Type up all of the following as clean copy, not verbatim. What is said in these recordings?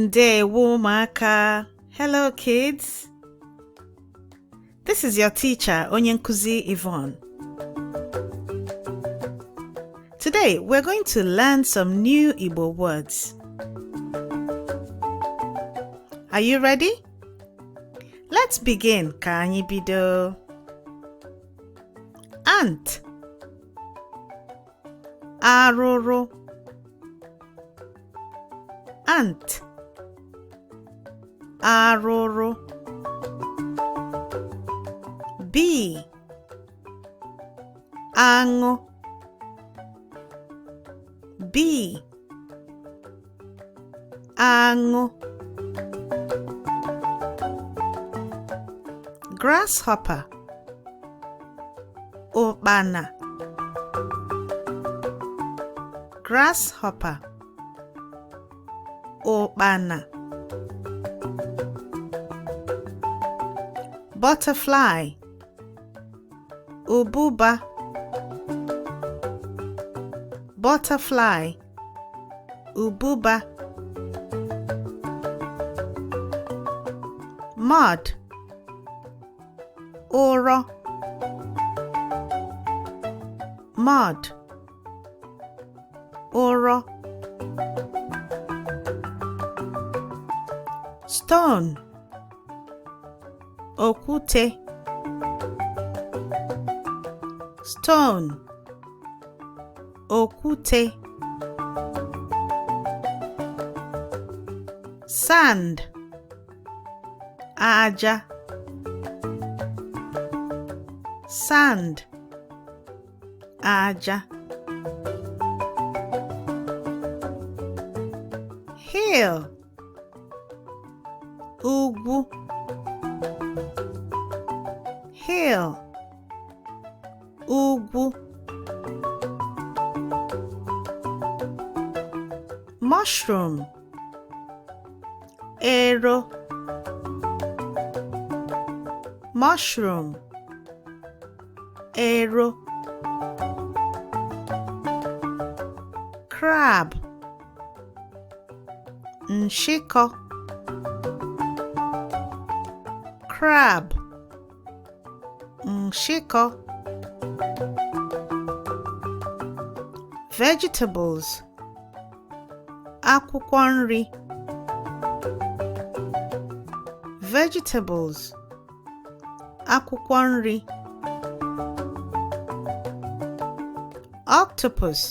Ndewo ụmụaka. Hello kids. This is your teacher, Onye Nkuzi Yvonne. Today, we're going to learn some new Igbo words. Are you ready? Let's begin. Ka anyị bido. Ant. Arụrụ. Ant. Arụrụ. Bee. Aṅụ. Bee. Aṅụ. Grasshopper. Ụkpana. Grasshopper. Ụkpana. Butterfly. Ụbụba. Butterfly. Ụbụba. Mud. Ụrọ. Mud. Ụrọ. Stone. Okwute. Stone. Okwute. Sand. Aja. Sand. Aja. Hill. Ugwu. Hill. Ugwu. Mushroom. Ero. Mushroom. Ero. Crab. Nshịkọ. Crab. Nshịkọ. Vegetables. Akwụkwọ nri. Vegetables. Akwụkwọ nri. Octopus.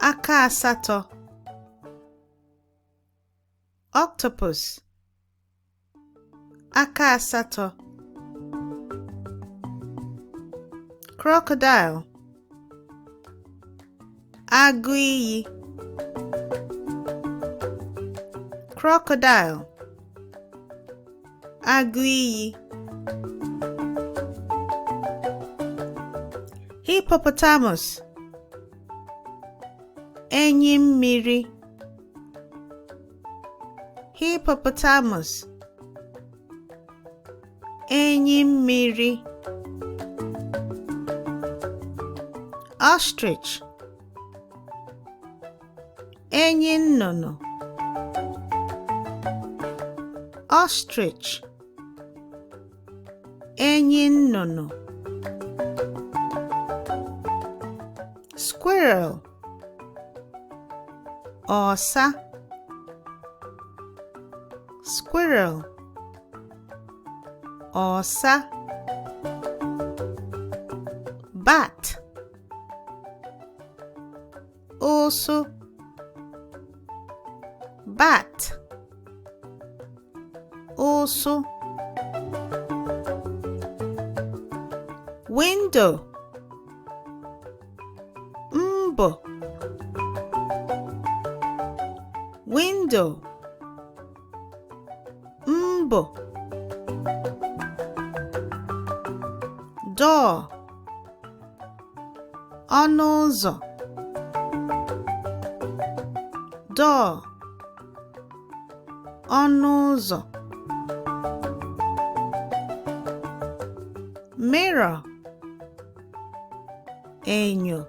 Aka asatọ. Octopus. Aka asatọ. Crocodile. Agụ iyi. Crocodile. Agụ iyi. Hippopotamus. Enyi mmiri. Hippopotamus. Enyi mmiri. Ostrich. Enyi nnụnụ. Ostrich. Enyi nnụnụ. Squirrel. Ọsa. Squirrel. Ọsa. Bat. Ụsụ. Bat. Ụsụ. Window. Mbo. Window. Mbo. Door. Ọnụ ụzọ. Door. Ọnụ ụzọ. Mirror. Enyo.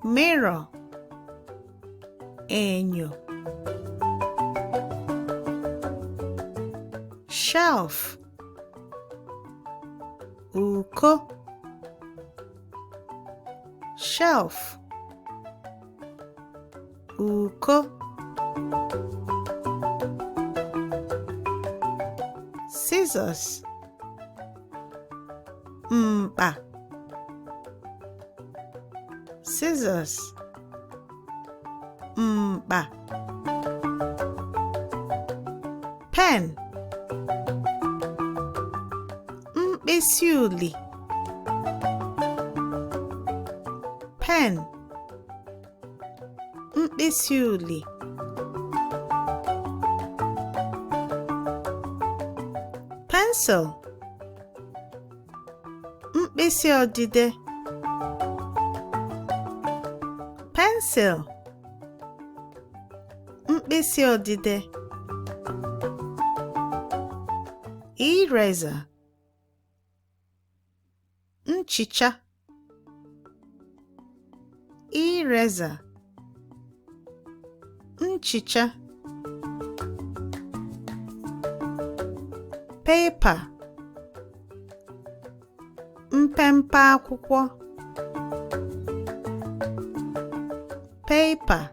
Mirror. Enyo. Shelf. Uko. Shelf. Uko. Scissors. Mkpa. Scissors. Mkpa. Pen. Mkpịsị uli. Pen. Mkpịsị uli. Pencil. Mkpịsị odide. Pencil. Mkpịsị odide. Eraser. Nchicha. Eraser. Nchicha. Paper. Mpempe akwụkwọ. Paper.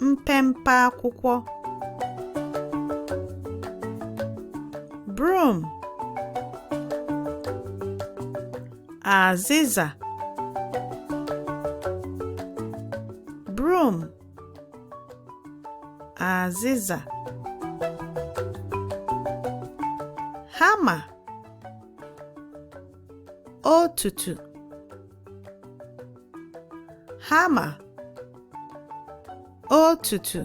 Mpempe akwụkwọ. Broom. Azịza. Broom. Azịza. Hammer. Otutu. Hammer. Otutu.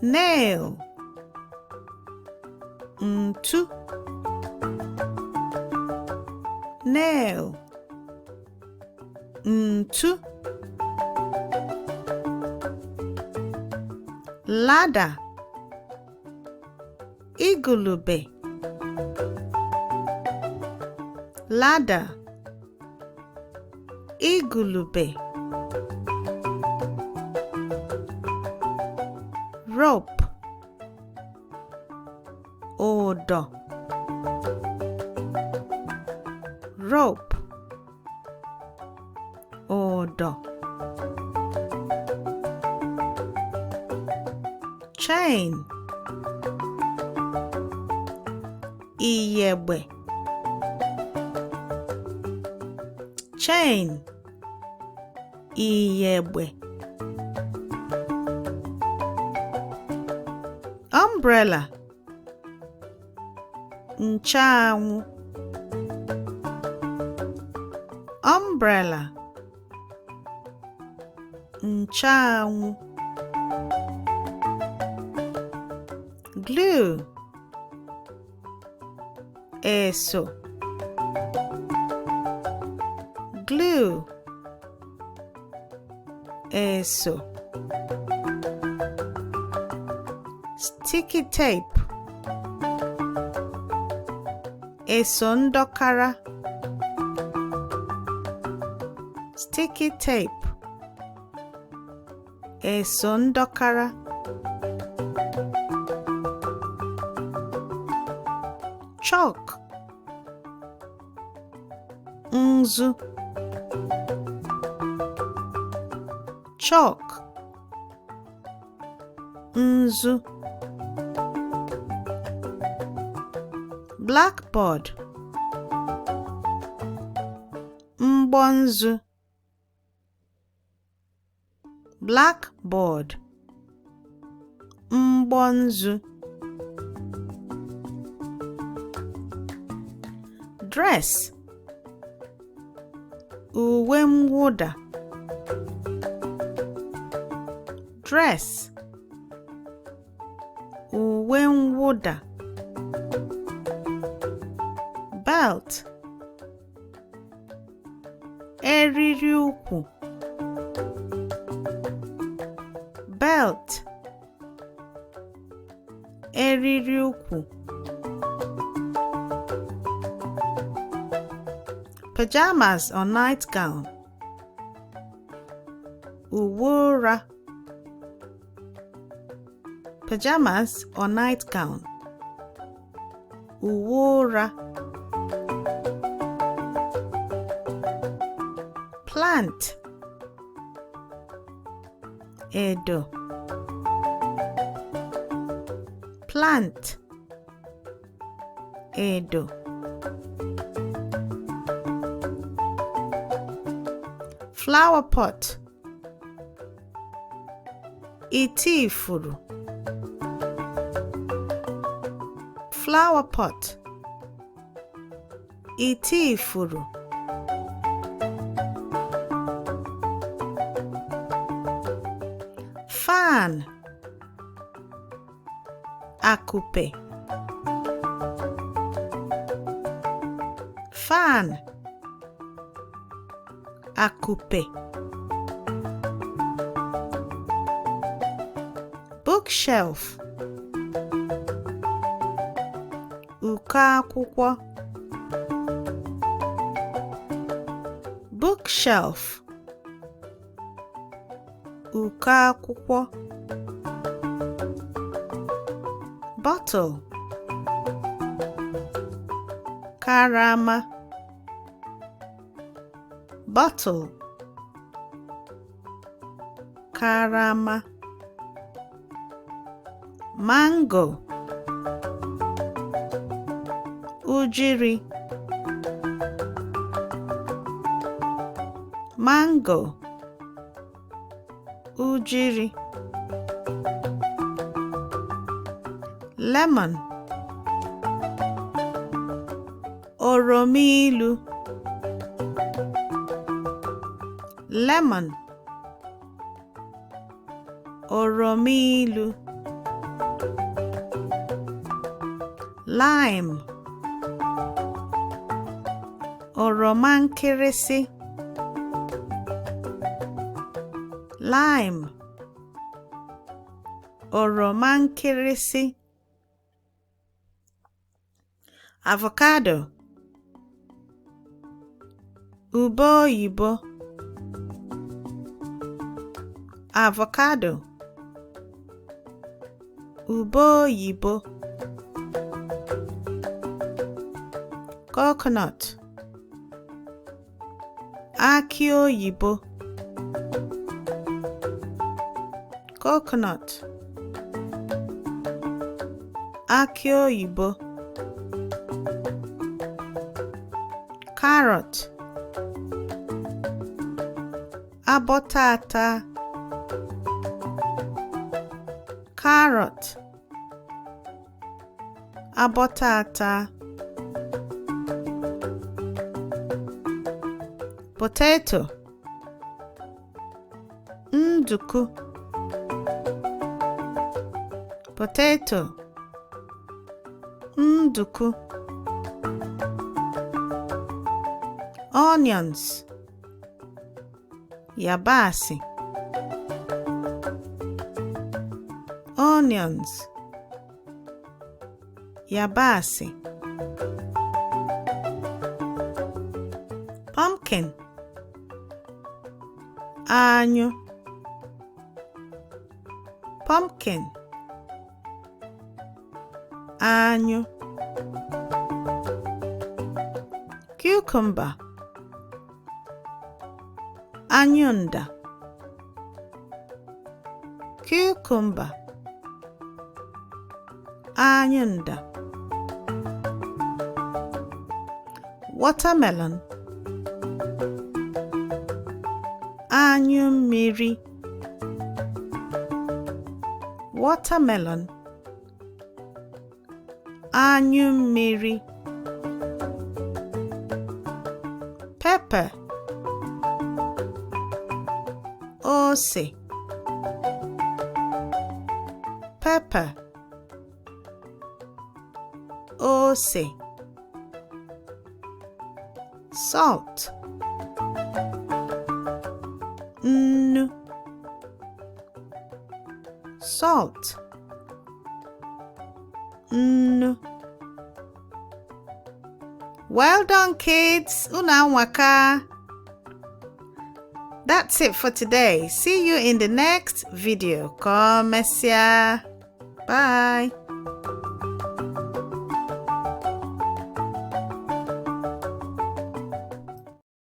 Nail. Ntu. Nail. Ntu. Ladder. Igulube. Ladder. Igulube. Rope. Ụdọ. Rope. Ụdọ. Chain. Iyegbe. Chain. Iyegbe. Umbrella. Ncheanwụ. Umbrella. Ncheanwụ. Glue. Eso. Glue. Eso. Sticky tape. Eso ndọkara. Sticky tape. Eso ndọkara. Chalk. Nzu. Chalk. Nzu. Blackboard. Mgbọ nzu. Blackboard. Mgbọ nzu. Dress. Uwe mwụda. Dress. Uwe mwụda. Belt. Eriri ukwu. Belt. Eriri ukwu. Pajamas or nightgown. Uwe ụra. Pajamas or nightgown. Uwe ụra. Plant. Edo. Plant. Edo. Flower pot. Ite ifuru. Flower pot. Ite ifuru. Fan. Akupe. Fan. Akupe. Bookshelf. Uko akwụkwọ. Bookshelf. Uko akwụkwọ. Bottle. Karama. Bottle. Karama. Mango. Ujiri. Mango. Ujiri. Lemon. Oroma ilu. Lemon. Oroma ilu. Lime. Oroma nkịrịsị. Lime. Oroma nkịrịsị. Avocado. Ube oyibo. Avocado. Ube oyibo. Coconut. Akị oyibo. Coconut. Akị oyibo. Carrot. Abọtata. Carrot. Abọtata. Potato. Nduku. Potato. Nduku. Onions. Yabasị. Onions. Yabasị. Pumpkin. Anyụ. Pumpkin. Anyụ. Cucumber. Anyụnda. Cucumber. Anyụnda. Watermelon. Anyụ mmiri. Watermelon. Anyụ mmiri. Pepper. Ose. Pepper. Ose. Salt. Nnu. Salt. Nnu. Well done, kids. Unu anwaka. That's it for today. See you in the next video. Ka o mesịa. Bye.